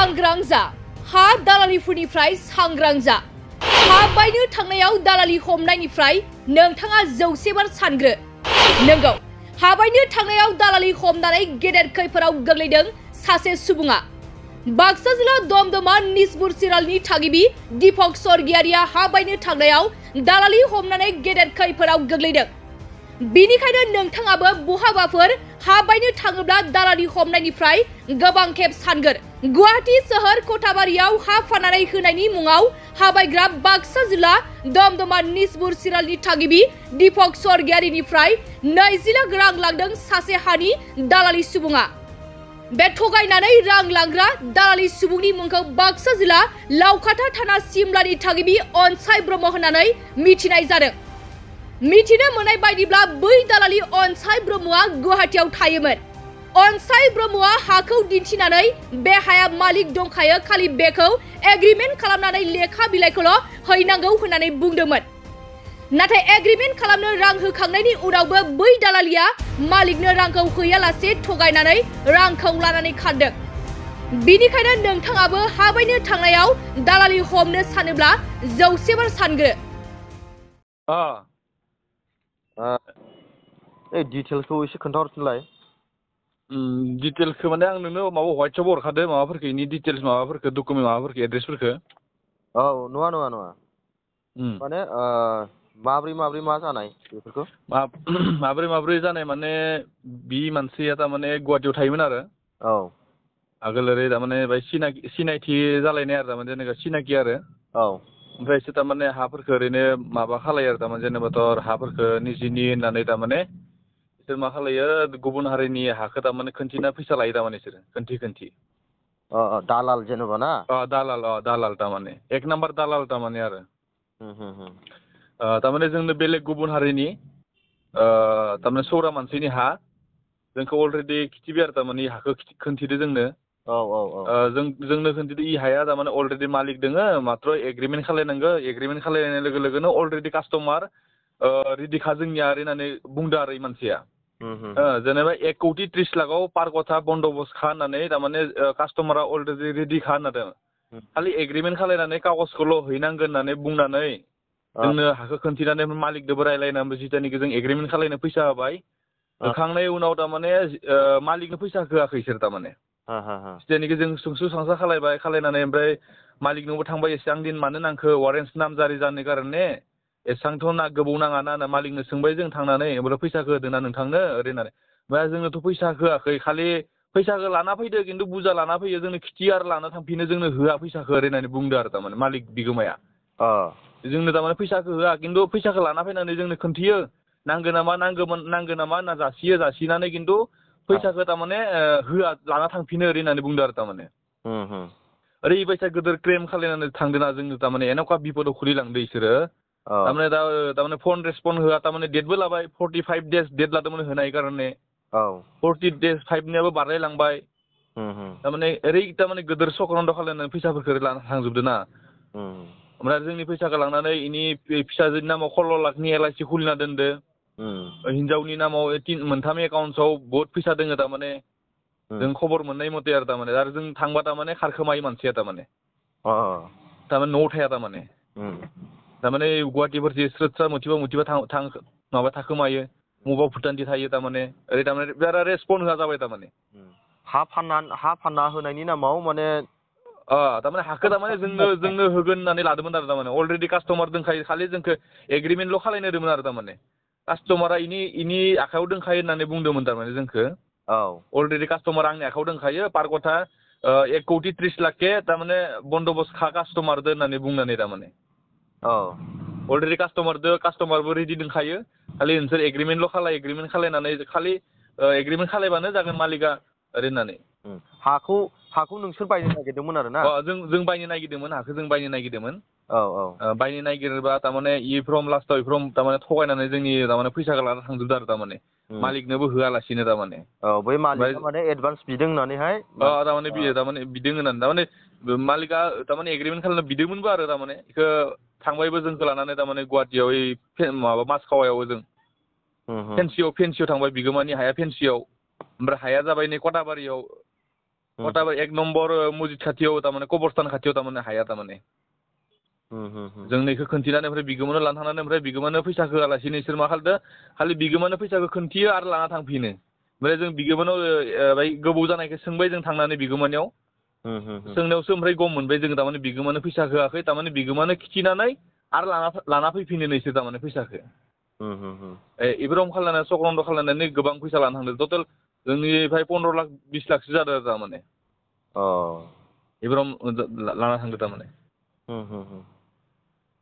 सांग्रां जा हा दालालिफोरनिफ्राय सांग्रां जा हा बायनो थांनायाव दालालि हमनायनिफ्राय नोंथाङा 100 बार सानग्रो नंगौ हा बायनो थांनायाव दालालि हमनानै गेदेर खैफोदाव गोग्लैदों सासे सुबुङा बाक्सा जिल्ला दमदमा निजबुर सिरालनि थागिबि दीपक स्वर्गियारिया हा बायनो थांनायाव दालालि हमनानै गेदेर खैफोदाव गोग्लैदों बिनिखायनो नोंथाङाबो बहाबाफोर हा बायनो थाङोब्ला दालालि हमनायनिफ्राय गोबां खेब सानगोर गुवाहाटी सोहोर कोठाबारियाव हा फाननानै होनायनि मुङाव हा बायग्रा बाक्सा जिल्ला दमदमा निजबुर सिरालनि थागिबि दीपक स्वर्गियारिनिफ्राय 20 लाख रां लांदों सासे हानि दालालि सुबुङा बे थगायनानै रां लांग्रा दालालि सुबुंनि मुंखौ बाक्सा जिल्ला लावखाथा थाना सिमलानि थागिबि अनसाय ब्रह्म होननानै मिथिनाय जादों मिथिनो मोननाय बायदिब्ला बै दालालि अनसाय ब्रह्मआ गुवाहाटीयाव थायोमोन अनसाय ब्रह्मआ हाखौ दिन्थिनानै बे हाया मालिक दंखायो खालि बेखौ एग्रीमेन्ट खालामनानै लेखा बिलाइखौल' हैनांगौ होननानै बुंदोंमोन नाथाय एग्रीमेन्ट खालामनो रां होखांनायनि उनावबो बै दालालिया मालिकनो रांखौ होयालासे थगायनानै रांखौ लानानै खारदों बिनिखायनो नोंथाङाबो हा बायनो थांनायाव दालालि हमनो सानोब्ला 100 बार सानग्रो डिटेल्सखौ एसे खोन्थाहरफिनलाय डिटेल्सखौ माने आं नोंनो माबा WhatsApp हरखादो माबाफोरखो इनि डिटेल्स माबाफोरखो डकुमेन्ट माबाफोरखो एड्रेसफोरखो औ नङा माने माब्रै मा जानाय बेफोरखौ माब्रै जानाय माने बि मानसिया तारमाने गुवाहाटीयाव थायोमोन आरो औ आगोल ओरै तारमाने बाय सिनायथि जालायनाय आरो तारमाने जेनेबा सिनाखि आरो औ ओमफ्राय एसे तारमाने हाफोरखो ओरैनो माबा खालायो आरो तारमाने जेनेबा तर हाफोरखो निजिनि होननानै तारमाने बिसोर मा खालायो गुबुन हारिनि हाखौ तारमाने खोन्थिना फैसा लायो तारमाने बिसोरो खोन्थि दालाल जेनेबा ना दालाल तारमाने एक नाम्बार दालाल तारमाने आरो तारमाने जोंनो बेलेग गुबुन हारिनि तारमाने सौरा मानसिनि हा जोंखौ अलरेडि खिथिबाय आरो तारमाने हाखौ खोन्थिदो जोंनो जोंनो खोन्थिदो इ हाया तारमाने अलरेडि मालिक दोङो मात्र एग्रिमेन्ट खालायनांगौ एग्रिमेन्ट खालायनाय लोगो लोगोनो अलरेडि कास्टमार रेडिखा जोंनिया होननानै बुंदो आरो इ मानसिया जेनेबा 1 कोटि 30 लाखआव पार कथा बन्दोबस्त खा होननानै तारमाने कास्टमारा अलरेडि रेडिखा होनदों खालि एग्रिमेन्ट खालायनानै कागजखौल' हैनांगोन होननानै बुंनानै जोंनो हाखौ खोन्थिनानै मालिकदोबो रायलायनानै जितानिखि जों एग्रिमेन्ट खालायनो फैसा होबाय होखांनायनि उनाव तारमाने मालिकनो फैसा होआखै बिसोर तारमाने जितानिखि जों सोंसु सांसा खालायनानै ओमफ्राय मालिकनोबो थांबाय एसेबां दिन मानो नांखो वारेन्ट नामजारि जानो कारने एसेबांथ' गोबाव नाङा ना मालिकनो सोंबाय जों थांनानै ओमफ्राय फैसाखौ होदों ना नोंथांनो ओरै होननानै ओमफ्राय जोंनोथ' फैसा होआखै खालि फैसाखौ लाना फैदो खिन्थु बुरजा लाना फैयो जोंनो खिथियो आरो लाना थांफिनो जोंनो होआ फैसाखौ ओरै होननानै बुंदो आरो तारमाने मालिक बिगोमाया जोंनो तारमाने फैसाखौ होआ खिन्थु फैसाखौ लाना फैनानै जोंनो खोन्थियो नांगौ नामा होनना जासिनानै खिन्थु फैसाखौ तारमाने होआ लाना थांफिनो ओरै होननानै बुंदो आरो तारमाने ओरैबायसा गिदिर क्लेम खालायनानै थांदोंना जोंनो तारमाने एन'का बिपदआव खुलिलांदो इसोरो तारमाने फन रेसपन्ड होआ तारमाने डेटबो लाबाय 45 डेज डेट लादोंमोन होनाय कारने 40 डेज 5नियाबो बारलायलांबाय तारमाने तारमाने गिदिर चक्रन्द खालायनानै फैसाफोरखौ लाना थांजोबदो ना ओमफ्राय जोंनि फैसाखौ लांनानै इनि फिसाजोनि नामाव 16 लाखनि LIC खुलिना दोनदो हिनजावनि नामाव 3 एकाउन्टआव बहुत फैसा दोङो तारमाने जों खबर मोननाय मथे आरो तारमाने आरो जों थांबा तारमाने खारखोमायो मानसिया तारमाने न'आव थाया तारमाने तारमाने गुवाहाटीफोरसो स्रोद स्रा मोथिबा माबा थाखोमायो मबाव भुटानथि थायो तारमाने ओरै तारमाने बिराद रेसपन्ड होआ जाबाय तारमाने हा फानना होनायनि नामाव माने तारमाने हाखौ तारमाने जोंनो होगोन होननानै लादोंमोन आरो तारमाने अलरेडि कास्टमार दंखायो खालि जोंखौ एग्रिमेन्टल' खालायनो होदोंमोन आरो तारमाने कास्टमारा इनि आखायाव दंखायो होननानै बुंदोंमोन तारमाने जोंखौ अलरेडि कास्टमार आंनि आखायाव दंखायो पार कथा 1 कोटि 30 लाखके तारमाने बन्दोबस्त खा कास्टमारदो होननानै बुंनानै तारमाने अलरेडि कास्टमारबो रेडि दंखायो खालि नोंसोर एग्रिमेन्टल' एग्रिमेन्ट खालायनानै खालि एग्रिमेन्ट खालायबानो जागोन मालिकआ ओरै होननानै हाखौ नोंसोर बायनो नागिरदोंमोन आरो ना जों बायनो नागिरदोंमोन हाखौ जों बायनो नागिरदोंमोन बायनो नागिरबा तारमाने लास्टाव तारमाने थगायनानै जोंनि तारमाने फैसाखौ लाना थांजोबदो आरो तारमाने मालिकनोबो होआलासिनो तारमाने बै मालिकआ माने एडभान्स बिदों होननानैहाय तारमाने बिदों होननानै तारमाने मालिकआ तारमाने एग्रिमेन्ट खालामनो बिदोंमोनबो आरो तारमाने बेखौ थांबायबो जोंखौ लानानै तारमाने गुवाहाटीयाव माबा मासखावायाव जों फेन्सियाव थांबाय बिगोमानि हाया फेन्सियाव ओमफ्राय हाया जाबाय नै कटाबारियाव अटाबा 1 नम्बर मस्जिद खाथियाव तारमाने कबरस्तान खाथियाव तारमाने हाया तारमाने जों नैखौ खोन्थिनानै ओमफ्राय बिगोमानो लाना थांनानै ओमफ्राय बिगोमानो फैसाखौ होआलासिनो इसोर मा खालामदो खालि बिगोमानो फैसाखौ खोन्थियो आरो लाना थांफिनो ओमफ्राय जों बिगोमानाव बाय गोबाव जानायखौ सोंबाय जों थांनानै बिगोमानियाव सोंनायावसो ओमफ्राय गम मोनबाय जों तारमाने बिगोमानो फैसा होआखै तारमाने बिगोमानो खिथिनानै आरो लाना फैफिनो नैसो तारमाने फैसाखौ इफोर रखम खालामनानै चक्रन्द खालामनानै गोबां फैसा लाना थांदों टटेल जोंनिफ्राय 15 लाख 20 लाखसो जादों आरो तारमाने इफोर लाना थांदों तारमाने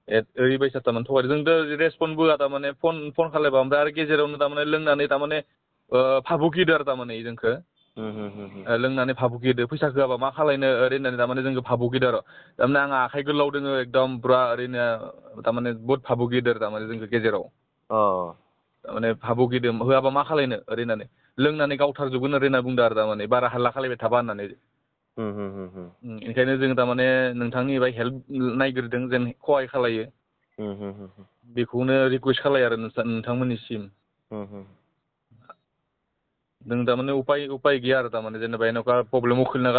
ओरैबायसा तारमाने थगायदों जोंथ' रेसपन्सबो होआ तारमाने फन खालायबा ओमफ्राय आरो गेजेरावनो तारमाने लोंनानै तारमाने फाबुखिदो आरो तारमाने जोंखौ लोंनानै फाबुखिदो फैसा होआबा मा खालायनो ओरै होननानै तारमाने जोंखौ फाबुखिदो आरो तारमाने आंहा आखाइ गोलाव दोङो एकदम पुरा ओरैनो तारमाने बहुत फाबुखिदो आरो तारमाने जोंखौ गेजेराव तारमाने फाबुखिदो होआबा मा खालायनो ओरै होननानै लोंनानै गावथारजोबगोन ओरै होनना बुंदो आरो तारमाने बारा हाल्ला खालायबाय थाबा होननानै ओंखायनो जों तारमाने नोंथांनि बाय हेल्प नायग्रोदों जेन खहाय खालायो बेखौनो रिकुवेस्ट खालायो आरो नोंथांमोननिसिम जों तारमाने उपाय गैया आरो तारमाने जेनेबा एनका प्रब्लेमाव खोलैना